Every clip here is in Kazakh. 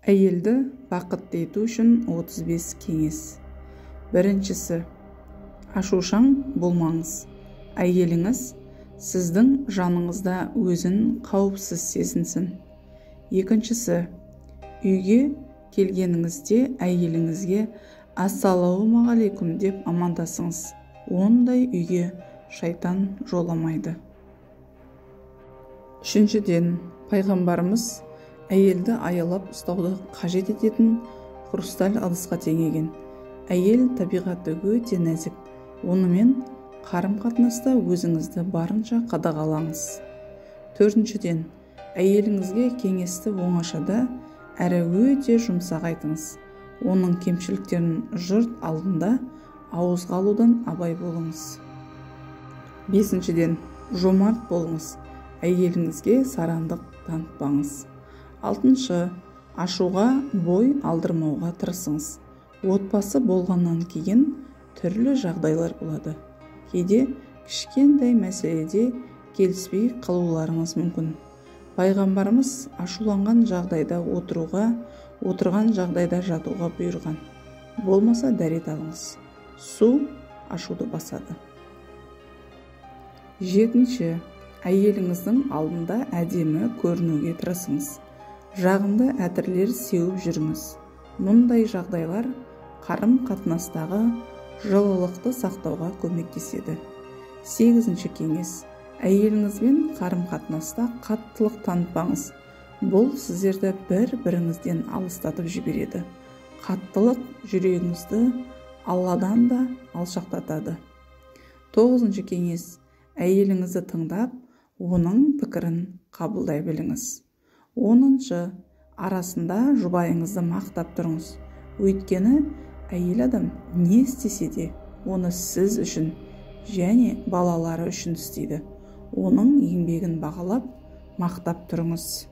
Әйелді бақытты ету үшін 35 кеңес. Біріншісі, ашушаң болмаңыз. Әйеліңіз сіздің жаныңызда өзін қауіпсіз сезінсін. Екіншісі, үйге келгеніңізде әйеліңізге ассалаумағалейкум деп амандасыңыз. Ондай үйге шайтан жоламайды. Үшіншіден, пайғамбарымыз әйелді аялап ұстауды қажет ететін хрусталь ыдысқа теңеген. Әйел табиғаты өте нәзік. Онымен қарым-қатынаста өзіңізді барынша қадағалаңыз. Төртіншіден, әйеліңізге кеңесті оңашада әрі өте жұмсақ айтыңыз. Оның кемшіліктерін жұрт алдында ауызға алудан абай болыңыз. Бесіншіден, жомарт болыңыз. Әйеліңізге сарандық танытпаңыз. Алтыншы, ашуға бой алдырмауға тырысыңыз. Отбасы болғаннан кейін түрлі жағдайлар болады. Кейде кішкентай мәселеде келіспей қалуларыңыз мүмкін. Пайғамбарымыз ашуланған жағдайда отыруға, отырған жағдайда жатуға бұйырған. Болмаса дәрет алыңыз. Су ашуды басады. Жетінші, әйеліңіздің алдында әдемі көрінуге тырысыңыз. Жағымды әтірлер сеуіп жүріңіз. Мұндай жағдайлар қарым-қатынастағы жылылықты сақтауға көмектеседі. Сегізінші кеңес. Әйеліңізбен қарым-қатынаста қаттылық танытпаңыз. Бұл сіздерді бір-біріңізден алыстатып жібереді. Қаттылық жүрегіңізді Алладан да алшақтатады. Тоғызыншы кеңес. Әйеліңізді тыңдап, оның пікірін қабылдай біліңіз. Оныншы, арасында жұбайыңызды мақтап тұрыңыз. Өйткені әйел адам не істесе де, оны сіз үшін және балалары үшін істейді. Оның еңбегін бағалап, мақтап тұрыңыз.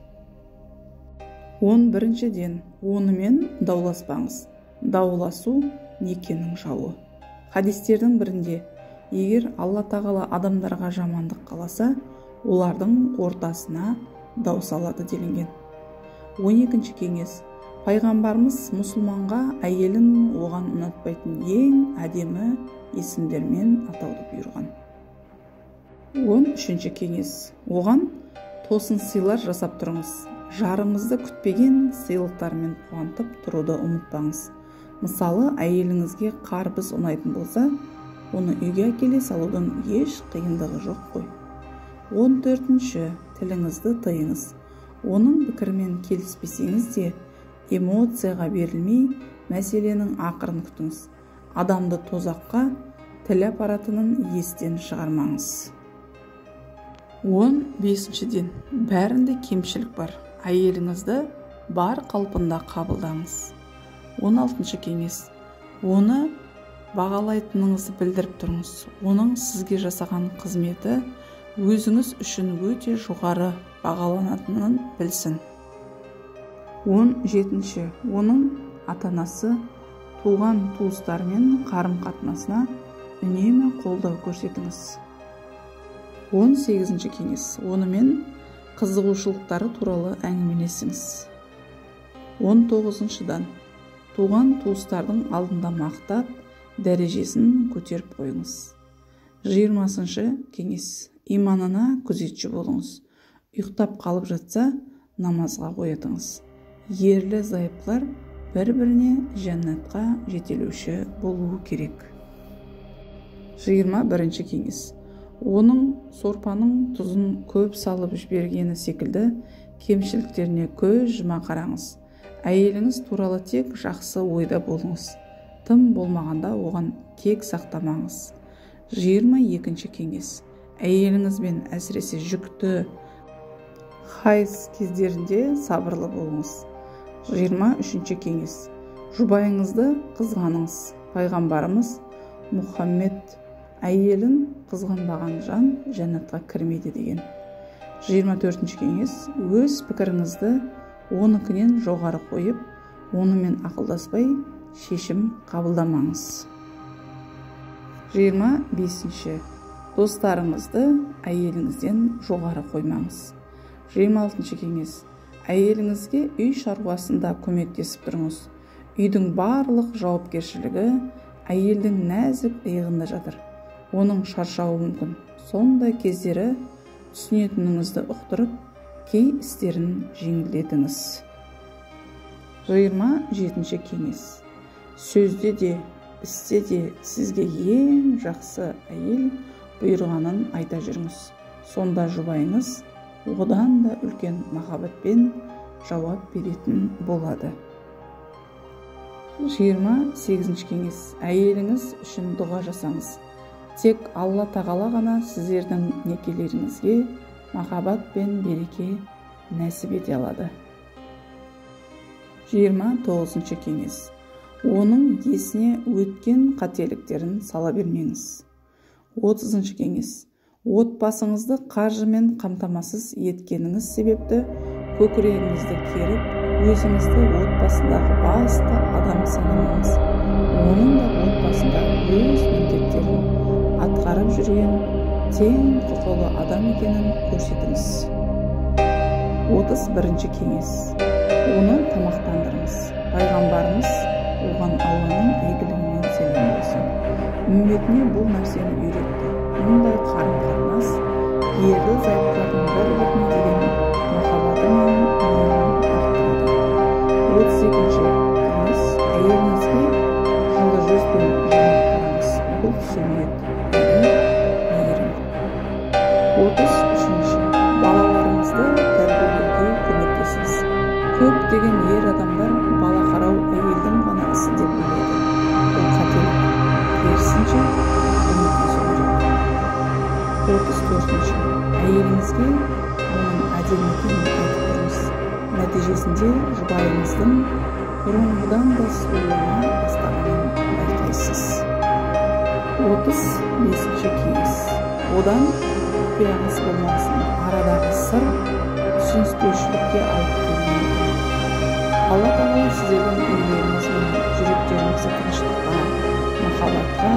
11-шіден, онымен дауласпаңыз. Дауласу некенің жауы. Хадистердің бірінде, егер Алла тағала адамдарға жамандық қаласа, олардың ортасына дау салады делінген. 12-ші кеңес. Пайғамбарымыз мұсылманға әйелін оған ұнатпайтын ең әдемі есімдермен атауды бұйырған. 13-ші кеңес. Оған тосын сыйлар жасап тұрыңыз. Жарыңызды күтпеген сыйлықтармен қуантып тұруды ұмытпаңыз. Мысалы, әйеліңізге қарбыз ұнайтын болса, оны үйге әкеле салудың еш қиындығы жоқ қой. 14-ші, тіліңізді тыйыңыз. Оның пікірімен келіспесеңіз де, эмоцияға берілмей, мәселенің ақырын күтіңіз. Адамды тозаққа тіл апаратынын естен шығармаңыз. 15-шіден, бәрінде кемшілік бар. Әйеліңізді бар қалпында қабылдаңыз. 16-шы кеңес. Оны бағалайтыныңызды білдіріп тұрыңыз. Оның сізге жасаған қызметі өзіңіз үшін өте жоғары бағаланатынын білсін. 17-ші, оның ата-анасы, туған туыстарымен қарым-қатынасына үнемі қолдау көрсетіңіз. 18-ші кеңес. Онымен қызығушылықтары туралы әңгімелесіңіз. 19-шыдан, туған туыстардың алдында мақтап, дәрежесін көтеріп қойыңыз. 20-шы кеңес. Иманына күзетші болыңыз. Ұйықтап қалып жатса, намазға оятыңыз. Ерлі зайыптылар бір-біріне жәннатқа жетелеуші болуы керек. 21-ші кеңес. Оның сорпаның тұзын көп салып жібергені секілді кемшіліктеріне көз жұма қараңыз. Әйеліңіз туралы тек жақсы ойда болыңыз. Тым болмағанда оған кек сақтамаңыз. 22-ші кеңес. Әйеліңізбен әсіресе жүкті хайыз кездерінде сабырлы болыңыз. 23-ші кеңес. Жұбайыңызды қызғаныңыз. Пайғамбарымыз Мұхаммед әйелін қызғанбаған жан жәннатқа кірмейді деген. 24-ші кеңес. Өз пікіріңізді оныкінен жоғары қойып, онымен ақылдаспай шешім қабылдамаңыз. 25-ші. Достарыңызды әйеліңізден жоғары қоймаңыз. 26-шы кеңес. Әйеліңізге үй шаруасында көмектесіп тұрыңыз. Үйдің барлық жауапкершілігі әйелдің нәзік иығында жатыр. Оның шаршауы мүмкін. Сондай кездері түсінетініңізді ұқтырып, кей істерін жеңілдетіңіз. 27-ші кеңес. Сөзде де, істе де сізге ең жақсы әйел бұйырғанын айта жүріңіз. Сонда жұбайыңыз одан да үлкен махаббатпен жауап беретін болады. 28-ші кеңес. Әйеліңіз үшін дұға жасаңыз. Тек Алла тағала ғана сіздердің некелеріңізге махаббат пен береке нәсіп ете алады. 29-шы кеңес. Оның есіне өткен қателіктерін сала бермеңіз. 30-шы кеңес. Отбасыңызды қаржымен қамтамасыз еткеніңіз себепті көкірегіңізді керіп, өзіңізді отбасындағы басты адам санамаңыз. Оның да отбасында өз міндеттерін атқарып жүрген тең құқылы адам екенін көрсетіңіз. 31-ші кеңес. Оны тамақтандырыңыз. Пайғамбарымыз оған Алланың игілігімен сәлем болсын, үмметіне бұл нәрсені үйретті. Мұндай қарым-қатынас ерлі-зайыптылардың бір-біріне деген махаббаты мен мейірімін арттырады. 32-ші кеңес. Әйеліңізге жылы жүзбен жымиып қараңыз. Бұл сүннет әрі мейірім. 33-ші. Балаларыңызды тәрбиелеуге көмектесіңіз. Көптеген ер адамдар бала қарау әйелдің ғана ісі деп ойлайды. Бұл қателік. Керісінше, көмектесу керек. 34-ші. Әйеліңізге оның әдемі екенін айтып тұрыңыз. Нәтижесінде жұбайыңыздың бұрынғыдан да сұлулана бастағанын байқайсыз. 35-ші кеңес. Одан құпияңыз болмасын. Арадағы сыр түсініспеушілікке алып келуі мүмкін. Алла тағала сіздердің үйлеріңіз бен жүректеріңізді тыныштыққа, махаббатқа,